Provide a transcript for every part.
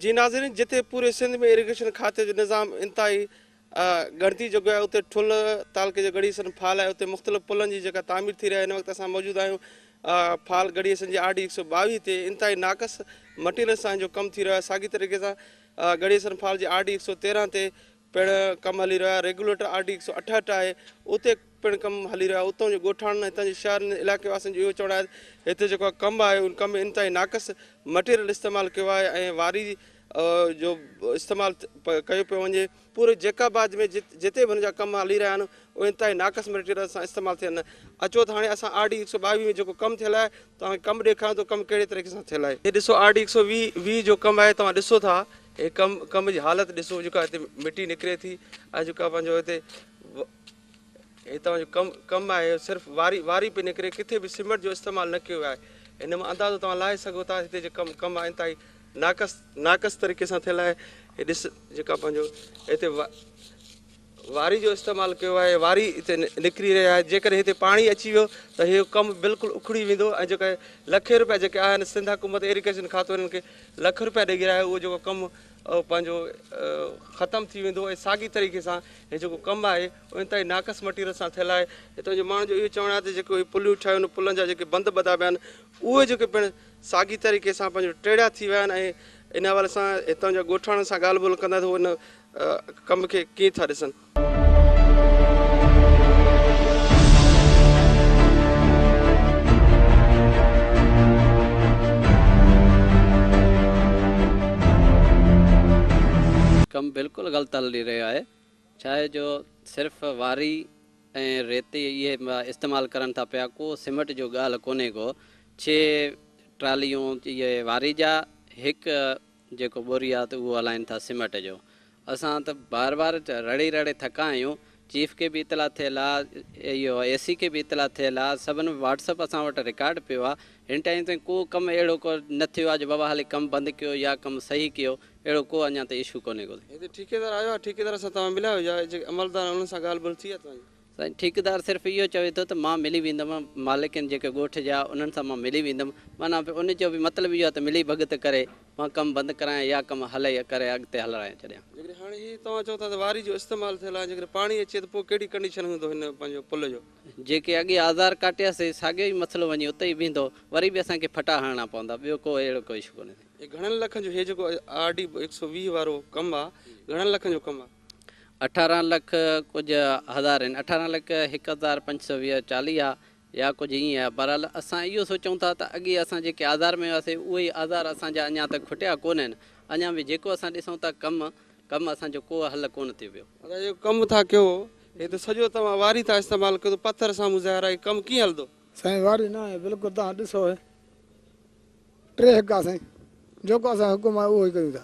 جي ناظرين جتي پوري سنڌ ۾ ايريگيشن کاتي جو نظام انتهائي ڳڻتي جوڳو آهي اتي ٺل تعلقي جو ڳڙهي حسن فال آهي اتي مختلف پلن جي جيڪا تعمير ٿي رهي آهي هن وقت اسان موجود آهيون فال ڳڙهي حسن جي آر ڊي 122 تي انتهائي ناقص مٽيريل سان جو ڪم ٿي رهيو آهي ساڳي طريقي سان ڳڙهي حسن فال جي آر ڊي 113 تي پڻ ڪم هلي رهيو آهي ريگوليٽر آر ڊي 168 آهي اتي پڻ ڪم هلي رهيو آهي اتان جي ڳوٺاڻن هتان جي شهرن علائقي واسين جو اهو چوڻ آهي ته هتي جيڪو ڪم آهي ان ڪم ۾ انتهائي ناقص مٽيريل استعمال ڪيو آهي ۽ واري جو استعمال ڪيو پيو وڃي پوري جيڪب آباد ۾ جتي به هن جا ڪم هلي رهيا آهن اهي انتهائي ناقص مٽيريل سان استعمال ٿين اچو ته هاڻي اسان آر ڊي 122 ۾ جيڪو ڪم ٿيل آهي توهان کي ڪم ڏيکاريان ٿو ڪم ڪهڙي طريقي سان ٿيل آهي. هي ڏسو آر ڊي 120 جو ڪم آهي توهان ڏسو ٿا هي ڪم ڪم جي حالت ڏسو جيڪا هتي مٽي نڪري ٿي ۽ جيڪا پنهنجو هتي هي توهان جو ڪم ڪم آهي صرف واري واري پئي نڪري ڪٿي به سيمنٽ جو استعمال نه ڪيو ويو آهي هن مان اندازو توهان لاهي سگهو ٿا هتي جي ڪم ڪم انتهائي ناقص ناقص طريقي سان ٿيل آهي هي ڏس جيڪا پنهنجو هتي واري جو استعمال ڪيو آهي واري هتي نڪري رهي آهي جيڪڏهن هتي پاڻي اچي ويو ته هي ڪم بلڪل اکڙي ويندو ۽ جيڪا لکين روپيا جيڪي آهن سنڌ حڪومت ايريگيشن کاتو انهن کي لک روپيا ڏئي رهيا آهي اهو جيڪو ڪم پنهنجو ختم ٿي ويندو ۽ ساڳي طريقي سان هي جيڪو ڪم آهي اهو انتهائي ناقص مٽيريل سان ٿيل آهي هتان جي ماڻهن جو اهو چوڻ آهي ته جيڪو هي پليون ٺاهيون آهن پلن جا جيڪي بند ٻڌا پيا آهن اهي جيڪي پڻ ساڳي طريقي سان پنهنجو ٽيڙيا ٿي ويا آهن ۽ ان حوالي سان هتان جا ڳوٺاڻن سان ڳالهه ٻولهه ڪندا ته هو ان ڪم کي ڪيئن ٿا ڏسن. ڪم بلڪل غلط هلي رهيو آهي ڇا آهي جو صرف واري ۽ ريتي اهي استعمال ڪرن ٿا پيا ڪو سيمنٽ جو ڳالهه ڪونهي ڪو 6 ٽراليون اهي واري جا هڪ جيڪو ٻوري آ ته اهو هلائين ٿا سيمنٽ جو. اسان ته بار بار رڙي رڙي ٿڪا آهيون. چيف کي به اطلاع ٿيل آ، اهو اي سي کي به اطلاع ٿيل آ، سڀن واٽس اپ اسان وٽ رڪارڊ پيو آ. هن ٽائيم تائين ڪو ڪم اهڙو ڪو نه ٿيو آ جو بابا هلي ڪم بند ڪيو يا ڪم صحيح ڪيو، اهڙو ڪو اڃا تائين اشو ڪونهي ڪو. هتي ٺيڪيدار آيو آ، ٺيڪيدار سان توهان مليا آهيو يا جيڪي عملدار آهن انهن سان ڳالهه ٻولهه ٿي آ توهان جي؟ سائين ٺيڪيدار صرف اهو چوي ٿو ته مان ملي ويندم، مالڪن جيڪي ڳوٺ جا انهن سان مان ملي ويندم، معنيٰ ان جو به مطلب اهو آهي ته ملي ڀڳت ڪري مان ڪم بند ڪرايان يا ڪم هلي ڪري اڳتي هلرايان ڇڏيان. جيڪڏهن هاڻي هي توهان چئو ٿا ته واري جو استعمال ٿيل آهي جيڪڏهن پاڻي اچي ته پوء ڪهڙي ڪنڊيشن هوندو هن پنهنجو پل جو؟ جيڪي اڳي آزار ڪاٽياسي ساڳيو ئي مسئلو وڃي اتي ئي بيهندو، وري به اسان کي ڦٽا هڻڻا پوندا، ٻيو ڪو اهڙو ڪو اشو ڪونهي. هي گهڻن لکن جو هي جيڪو آر ڊي 120 وارو ڪم آهي گهڻن لکن جو ڪم آهي؟ 18 لک ڪجهه هزار آهن، 18 لک 1520 40 آ يا ڪجهه ائين آ. بهرحال اسان اهو سوچون ٿا ته اڳي اسان جيڪي آزار ۾ هئاسي اهي ئي آزار اسان جا اڃا تڪ کٽيا ڪونهن. اڃا به جيڪو اسان ڏسون ٿا ڪم ڪم اسان جو ڪو حل ڪونه ٿيو پيو. ادا جيڪو ڪم ٿا ڪيو هي ته سڄو توهان واري ٿا استعمال ڪيو ته پٿر سامهون ظاهر آهي ڪم ڪيئن هلندو. سائين واري نه آهي بلڪل توهان ڏسو هي ٽي هڪ آ سائين جيڪو اسان حڪم آهي اهو ئي ڪيون ٿا.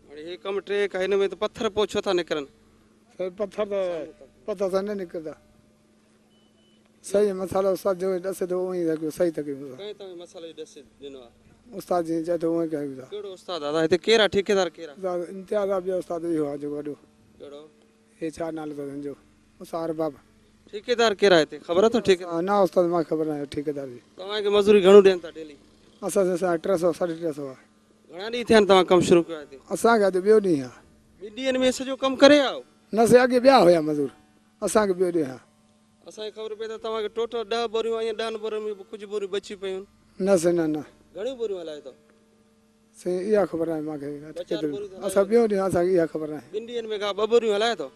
هاڻي هي ڪم ٽي هڪ آهي هن ۾ ته پٿر پوء ڇو ٿا نڪرن؟ سائين پٿر ته پٿر سائين نه نڪرندا صحيح مسالو استاد جو ڏسي ٿو اونئي ٿا ڪيون صحيح ٿا ڪيون اسان. ڪنهن توهين مسالي جو ڏس ڏنو آ؟ استاد جيئن چئي ٿو اونئي ڪيون ٿا. ڪهڙو استاد آ هتي ڪير آ ٺيڪيدار ڪير آ؟ استاد امتياز آ ٻيو استاد اهو آ جيڪو وڏو. ڪهڙو؟ هي ڇا نالو اٿس هن جو؟ استاد ارباب. ٺيڪيدار ڪير آهي هتي خبر اٿو ٺيڪيدار؟ نه استاد مان خبر ناهي ٺيڪيدار جي. توهان کي مزوري گهڻو ڏين ٿا ڊيلي؟ اسان کي سائين 300 350 آهي. گهڻا ڏينهن ٿيا آهن توهان ڪم شروع ڪيو آهي هتي؟ اسان کي اڄ ٻيو ڏينهن آهي. ٻن ڏينهن ۾ سڄو ڪم ڪري آيو؟ نه سائين اڳي ٻيا هيا مزور اسان کي ٻيو ڏينهن آهي. اسان کي خبر پئي ته توهان کي ٽوٽل 10 ٻوريون آيون 10 ٻورين ۾ به ڪجهه ٻوريون بچي پيون. نه سائين نه نه. گهڻيون ٻوريون هلايو اٿو؟ سائين اها خبر ناهي مان کي اسان ٻيو ڏينهن اسان کي اها خبر ناهي. ٻن ڏينهن ۾ ڪا 2 ٻوريون هلايو اٿو؟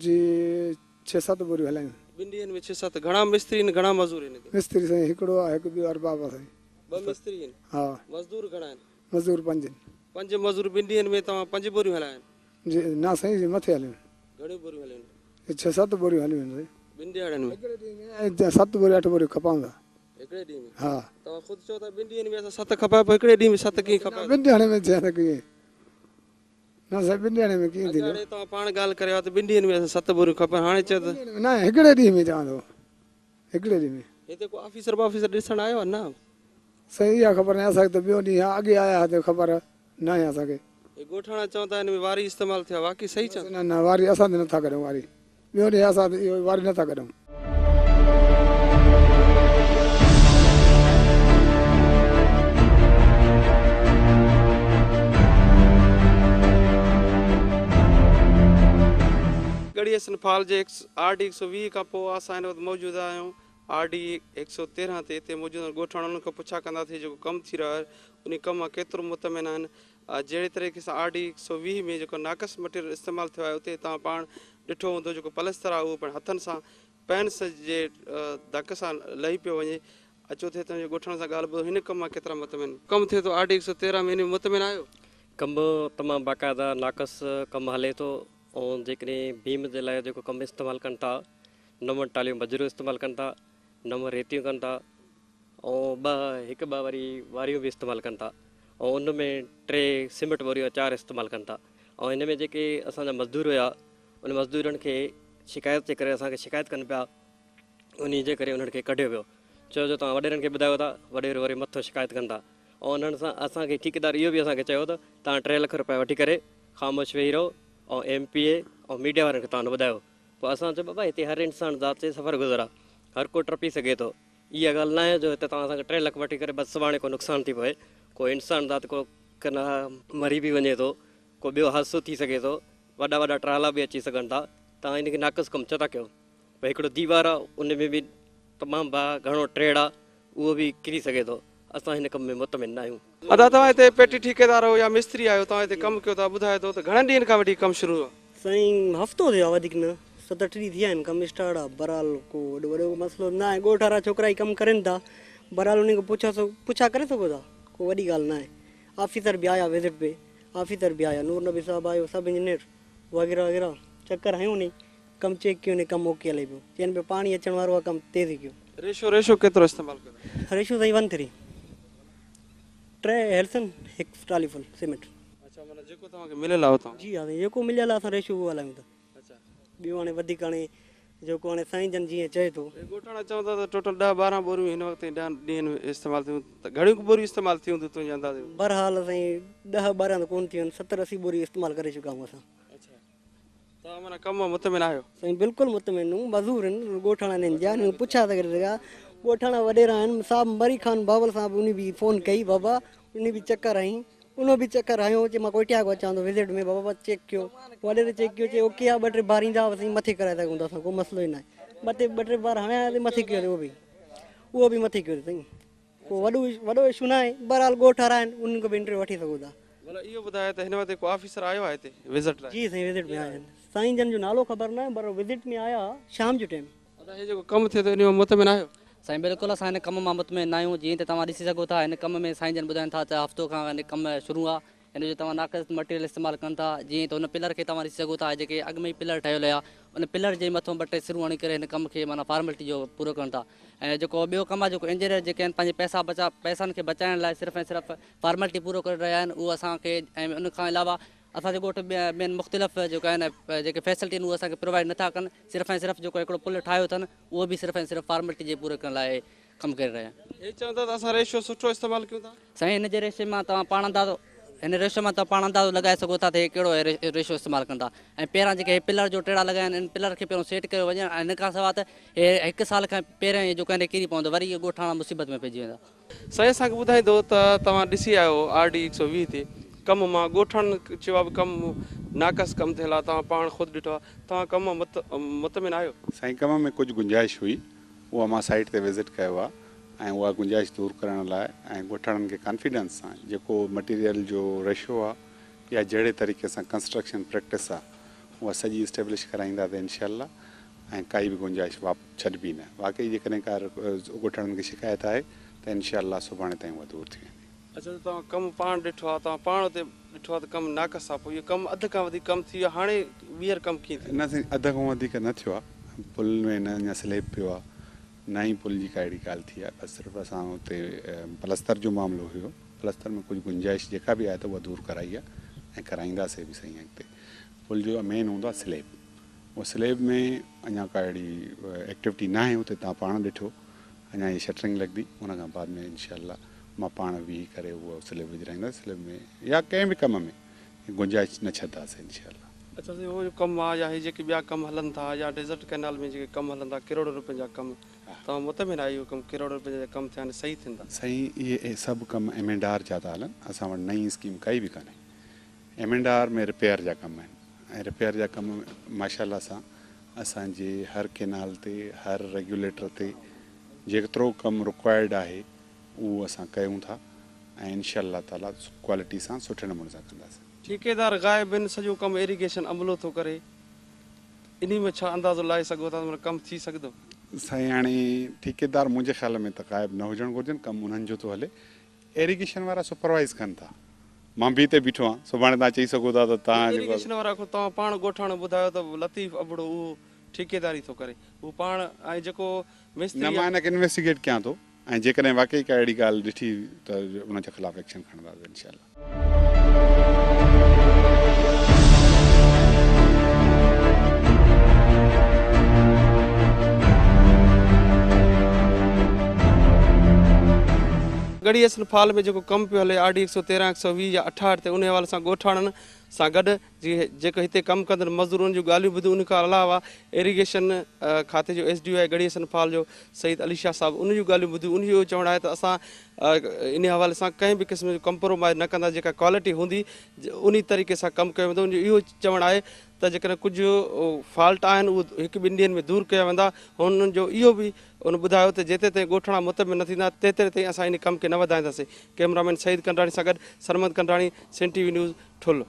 جي 6 7 ٻوريون هلايون. ٻن ڏينهن ۾ 6 7. گهڻا مستري آهن گهڻا مزور آهن هتي؟ مستري سائين هڪڙو آهي هڪ ٻيو ارباب آهي سائين. 2 مستري آهن؟ ها. مزدور گهڻا آهن؟ مزدور 5 آهن. 5 مزور ٻن ڏينهن ۾ توهان 5 ٻوريون هلايا آهن؟ جي نه سائين جي مٿي هليون. گهڻيون ٻوريون هليون؟ 6 7 ٻوريون هليون آهن سائين. ٻن ڏهاڙن ۾؟ هڪڙي ڏينهن ۾ 7 ٻوريون 8 ٻوريون کپائون ٿا. هڪڙي ڏينهن ۾؟ ها. توهان خود چئو ٿا ٻن ڏينهن ۾ اسان 7 کپايا پوء هڪڙي ڏينهن ۾ 7 ڪيئن کپايو؟ ٻن ڏهاڙن ۾ ٿيا ته ڪيئن؟ نه سائين ٻن ڏهاڙن ۾ ڪيئن ٿيندو؟ هاڻي توهان پاڻ ڳالهه ڪريو ته ٻن ڏينهن ۾ اسان 7 ٻوريون کپن هاڻي چئو ته نه هڪڙي ڏينهن ۾ چوان ٿو هڪڙي ڏينهن ۾. هتي ڪو آفيسر بافيسر ڏسڻ آيو آهي نه؟ سائين اها خبر ناهي اسان کي ته ٻيو ڏينهن آهي اڳي آيا هئا ته خبر ناهي اسان کي. هي ڳوٺاڻا چون ٿا هن ۾ واري استعمال ٿيو آهي واقعي صحيح چون؟ نه نه واري اسان ته نٿا ڪڍون واري ٻيو ڏينهن اسان ته اهو واري نٿا ڪڍون. ڳڙهي حسن فال جي آر ڊي 120 کان پوء اسان هن وقت موجود آهيون آر ڊي 113 تي. هتي موجود ڳوٺاڻن کان پڇا ڪنداسين جيڪو ڪم ٿي رهيو آهي ان ڪم مان ڪيترو مطمئن آهن. جهڙي طريقي سان آر ڊي 120 ۾ جيڪو ناقص مٽيريل استعمال ٿيو آهي، اتي توهان پاڻ ڏٺو هوندو جيڪو پلستر آهي اهو پڻ هٿن سان پينس جي ڌڪ سان لهي پيو وڃي. اچو ٿئي توهان جي ڳوٺاڻن سان ڳالهه ٻڌو هن ڪم مان ڪيترا مطمئن. ڪم ٿئي ٿو آر ڊي 113 ۾ ان ۾ مطمئن آهيو؟ ڪم تمام باقاعده ناقص ڪم هلي ٿو ۽ جيڪڏهن بيم جي لاءِ جيڪو ڪم استعمال ڪن ٿا، 9 ٽاليون بجريون استعمال ڪن ٿا، 9 ريتيون ڪن ٿا ۽ ٻه هڪ ٻه وري واريون به استعمال ڪن ٿا ۽ ان ۾ 3 سيمينٽ ٻوريون 4 استعمال ڪن ٿا. ۽ هن ۾ جيڪي اسان جا مزدور هئا ان مزدورن کي شڪايت جي ڪري اسان کي شڪايت ڪن پيا، ان جي ڪري انهن کي ڪڍيو ويو. چيو جو توهان وڏيرن کي ٻڌايو ٿا، وڏيرو وري مٿو شڪايت ڪن ٿا. ۽ انهن سان اسان کي ٺيڪيدار اهو به اسان کي چيو ته توهان 3 لک رپيا وٺي ڪري خاموش ويهي رهو ۽ ايم پي اي ۽ ميڊيا وارن کي توهان نه ٻڌايو. پوءِ اسان چيو بابا هتي هر انسان ذات جي سفر گذر آهي، هر ڪو ٽپي سگهي ٿو. اها ڳالهه نه آهي جو هتي توهان اسان کي 3 لک وٺي ڪري بس سڀاڻي ڪو نقصان ٿي پوي، ڪو انسان ذات ڪو ڪنا مري به وڃي ٿو، ڪو ٻيو حادثو ٿي سگهي ٿو، وڏا وڏا ٽرالا به اچي سگهن ٿا، توهان هن کي ناقص ڪم ڇو ٿا ڪيو؟ ڀئي هڪڙو ديوار آهي ان ۾ به تمام گهڻو ٽيڙ آهي، اهو به ڪري سگهي ٿو. اسان هن ڪم ۾ مطمئن نه آهيون. ادا توهان هتي پيٽي ٺيڪيدار آهيو يا مستري آهيو، توهان هتي ڪم ڪيو ٿا، ٻڌايو ٿو ته گهڻن ڏينهن کان وٺي ڪم شروع آهي؟ سائين هفتو ٿيو آهي، وڌيڪ نه، 7-8 ڏينهن ٿيا آهن ڪم اسٽارٽ آهي. بهرحال ڪو وڏو وڏو مسئلو نه آهي، ڳوٺ وارا ڇوڪرا ئي ڪم ڪرن ٿا. بهرحال انهن کان پڇا ڪري سگهو ٿا، ڪو وڏي ڳالهه نه آهي. آفيسر به آيا وزٽ پي، آفيسر به آيا، نور نبي صاحب آيو، سب انجنيئر وغيره وغيره چڪر هنيو ني، ڪم چيڪ ڪيو ني، ڪم اوڪي هلي پيو. چين پيو پاڻي اچڻ وارو آهي، ڪم تيزي ڪيو. ريشو ڪيترو استعمال ڪيو؟ ريشو سائين 1-3، 3 هيلسن، 1 ٽرالي فل سيمينٽ. اڇا، معنيٰ جيڪو توهان کي مليل آهي توهان؟ جي ها سائين، جيڪو مليل آهي اسان ريشو اهو هلايون ٿا. اڇا، ٻيو هاڻي وڌيڪ هاڻي جيڪو هاڻي سائين جن جيئن چئي ٿو. ڳوٺاڻا چون ٿا ته ٽوٽل 10-12 ٻوريون هن وقت تائين 10 ڏينهن ۾ استعمال ٿيون، ته گهڻيون ٻوريون استعمال ٿيون هونديون تنهنجي اندازي ۾؟ بهرحال سائين 10-12 ته ڪونه ٿيون آهن، 70-80 ٻوريون استعمال ڪري چڪا آهيون اسان. اڇا، توهان معنيٰ ڪم مان مطمئن آهيو؟ سائين بلڪل مطمئن آهيون، مزور آهن، ڳوٺاڻا آهن جا، انهن کي پڇا ٿا ڪري سگهان، ڳوٺاڻا وڏيرا آهن. صاحب مري خان بابل صاحب ان به فون ڪئي، بابا ان به چڪر هنئي، ان به چڪر هنيو، چي مان ڪوئٽيا کان اچان ٿو وزٽ ۾، بابا چيڪ ڪيو، وڏيري چيڪ ڪيو، چي اوڪي آهي، 2-3 بار ايندا هئاسين مٿي ڪرائي سگهون ٿا اسان، ڪو مسئلو ئي نه آهي. 2-3 بار هڻيا هئاسين مٿي ڪيو اهو به مٿي ڪيو سائين، ڪو وڏو وڏو اشو نه آهي. بهرحال ڳوٺ وارا آهن، انهن کان به انٽرويو وٺي سگهون ٿا. ڀلا اهو ٻڌايو ته هن وقت ڪو آفيسر آيو آهي هتي وزٽ لاءِ؟ جي سائين وزٽ ۾ آيا آهن، سائين جن جو نالو خبر نه آهي پر وزٽ ۾ آيا شام جو ٽائيم. ادا هي جيڪو ڪم ٿئي ٿو ان مان مطمئن آهيو؟ سائين بلڪل اسان هن ڪم مان مطمئن نه آهيون. جيئن ته توهان ڏسي سگهو ٿا هن ڪم ۾ سائين جن ٻڌائين ٿا ته هفتو کان هن ڪم شروع آهي، هن جو توهان ناقص مٽيريل استعمال ڪن ٿا. جيئن ته هن پلر کي توهان ڏسي سگهو ٿا، جيڪي اڳ ۾ ئي پلر ٺهيل هيا ان پلر جي مٿان 2-3 سرون هڻي ڪري هن ڪم کي معنيٰ فارملٽي جو پورو ڪن ٿا. ۽ جيڪو ٻيو ڪم آهي، جيڪو انجنيئر جيڪي آهن پنهنجي پئسن کي بچائڻ لاءِ صرف ۽ صرف فارملٽي پورو ڪري رهيا آهن اهو اسان کي. ۽ ان کان علاوه اسان جي ڳوٺ ٻين مختلف جيڪو آهن جيڪي فيسلٽي آهن اهي اسان کي پرووائيڊ نٿا ڪن. صرف ۽ صرف جيڪو هڪڙو پل ٺاهيو اٿن اهو به صرف ۽ صرف فارملٽي جي پوري ڪرڻ لاءِ ڪم ڪري رهيا آهن. هي چون ٿا ته اسان ريشو سٺو استعمال ڪيون ٿا. سائين هن جي ريشي مان توهان پاڻ اندازو هن ريشو مان توهان پاڻ اندازو لڳائي سگهو ٿا ته هي ڪهڙو ريشو استعمال ڪن ٿا. ۽ پهريان جيڪي هي پلر جو ٽيڙا لڳايا آهن ان پلر کي پهريون سيٽ ڪيو وڃي. ۽ هن کان سواءِ ته هي 1 سال کان پهريان ئي جيڪو آهي ڪري پوندو، وري اهي ڳوٺاڻا مصيبت ۾ پئجي ويندا. سائين اسان کي ٻڌائيندو ته توهان ڏسي آيو آر ڊي 120 تي ڪم مان ڳوٺاڻن چيو آهي ڪم ناقص ڪم ٿيل آهي، توهان پاڻ خود ڏٺو آهي، توهان ڪم مان مطمئن آهيو؟ سائين ڪم ۾ ڪجهه گنجائش هئي، اها مان سائيٽ تي وزٽ ڪيو آهي ۽ اها گنجائش دور ڪرڻ لاءِ ۽ ڳوٺاڻن کي ڪانفيڊنس سان جيڪو مٽيريل جو ريشو آهي يا جهڙي طريقي سان ڪنسٽرڪشن پريڪٽس آهي اها سڄي اسٽيبلش ڪرائينداسين انشاء الله ۽ ڪائي به گنجائش ڇڏبي نه. واقعي جيڪڏهن ڪا ڳوٺاڻن کي شڪايت آهي ته انشاء الله سڀاڻي تائين اها دور ٿي ويندي. اڇا، ته توهان ڪم پاڻ ڏٺو آهي، توهان پاڻ اتي ڏٺو آهي ته ڪم ناقص آهي، پوءِ اهو ڪم اڌ کان وڌيڪ ڪم ٿي ويو آهي، هاڻي ٻيهر ڪم ڪيئن ٿيندو؟ نه سائين، اڌ کان وڌيڪ نه ٿيو آهي، پل ۾ نه اڃا سليب پيو آهي، نه ئي پل جي ڪا اهڙي ڳالهه ٿي آهي. بس صرف اسان اتي پلستر جو معاملو هيو، پلستر ۾ ڪجهه گنجائش جيڪا به آهي ته اها دور ڪرائي آهي ۽ ڪرائينداسين به سائين اڳتي. پل جو مين هوندو آهي سليب، اهو سليب ۾ اڃا ڪا اهڙي ايڪٽيوٽي نه آهي، اتي توهان پاڻ ڏٺو اڃا هيءَ شٽرنگ لڳندي، ان کان بعد ۾ انشاء الله مان پاڻ ويهي ڪري اهو سليب وجهرائيندس. سليب ۾ يا ڪنهن به ڪم ۾ گنجائش نه ڇڏنداسين انشاء الله. اڇا سائين، اهو جو ڪم آهي يا هي جيڪي ٻيا ڪم هلن ٿا يا ڊيزرٽ ڪينال ۾ جيڪي ڪم هلن ٿا ڪروڙ رپين جا ڪم، توهان مطمئن آهيو اهو ڪم ڪروڙ رپين جا ڪم ٿيا آهن صحيح ٿيندا؟ سائين اهي سڀ ڪم ايم اينڊ آر جا ٿا هلن، اسان وٽ نئين اسڪيم ڪائي به ڪانهي. ايم اينڊ آر ۾ رپيئر جا ڪم آهن ۽ رپيئر جا ڪم ماشاء الله سان اسان جي هر ڪينال تي هر ريگيوليٽر تي جيترو ڪم رڪوائرڊ آهي اهو اسان ڪيون ٿا ۽ انشاء الله تعاليٰ ڪوالٽي سان سٺي نموني سان ڪنداسين. ٺيڪيدار غائب آهن، سڄو ڪم ايريگيشن عملو ٿو ڪري، انهي ۾ ڇا اندازو لائي سگهو ٿا ته معنيٰ ڪم ٿي سگهندو؟ سائين هاڻي ٺيڪيدار منهنجي خيال ۾ ته غائب نه هجڻ گهرجن، ڪم انهن جو ٿو هلي، ايريگيشن وارا سپروائيز ڪن ٿا، مان به هتي بيٺو آهيان، سڀاڻي توهان چئي سگهو ٿا ته توهان جيڪو. ايريگيشن وارا کان توهان پاڻ ڳوٺاڻو ٻڌايو ته لطيف ابڙو اهو ٺيڪيداري ٿو ڪري، هو پاڻ ۽ جيڪو مستري نه مان هن کي انويسٽيگيٽ ڪيان ٿو ۽ جيڪڏهن واقعي ڪا اهڙي ڳالهه ڏٺي ته ان جي خلاف ايڪشن کڻنداسين انشاء الله. ڳڙهي حسن فال ۾ جيڪو ڪم پيو هلي آر ڊي 113، 120 يا 68 تي انهي حوالي سان ڳوٺاڻن سان گڏ جي جيڪو هتي ڪم ڪندڙ مزدورن جون ڳالهيون ٻڌيون ان کان علاوه ايريگيشن کاتي جو ايس ڊي او آهي ڳڙهي حسن فال جو سيد علي شاهه صاحب ان جون ڳالهيون ٻڌيون ان جو اهو چوڻ آهي ته اسان انهي حوالي سان ڪنهن به قسم جو ڪمپرومائز نه ڪنداسين جيڪا ڪوالٽي هوندي انهي طريقي سان ڪم ڪيو ويندو ان جو اهو چوڻ آهي ته جيڪڏهن ڪجهه فالٽ آهن اهو هڪ ٻن ڏينهن ۾ دور ڪيا ويندا هنن جو اهو به هن ٻڌايو ته جيتري تائين ڳوٺاڻا مطمئن نه ٿيندا تيتري تائين اسان انهي ڪم کي نه وڌائينداسين ڪئميرا مين سعيد ڪنڊراڻي سان گڏ Sarmad Kandrani Sindh T V news Thul.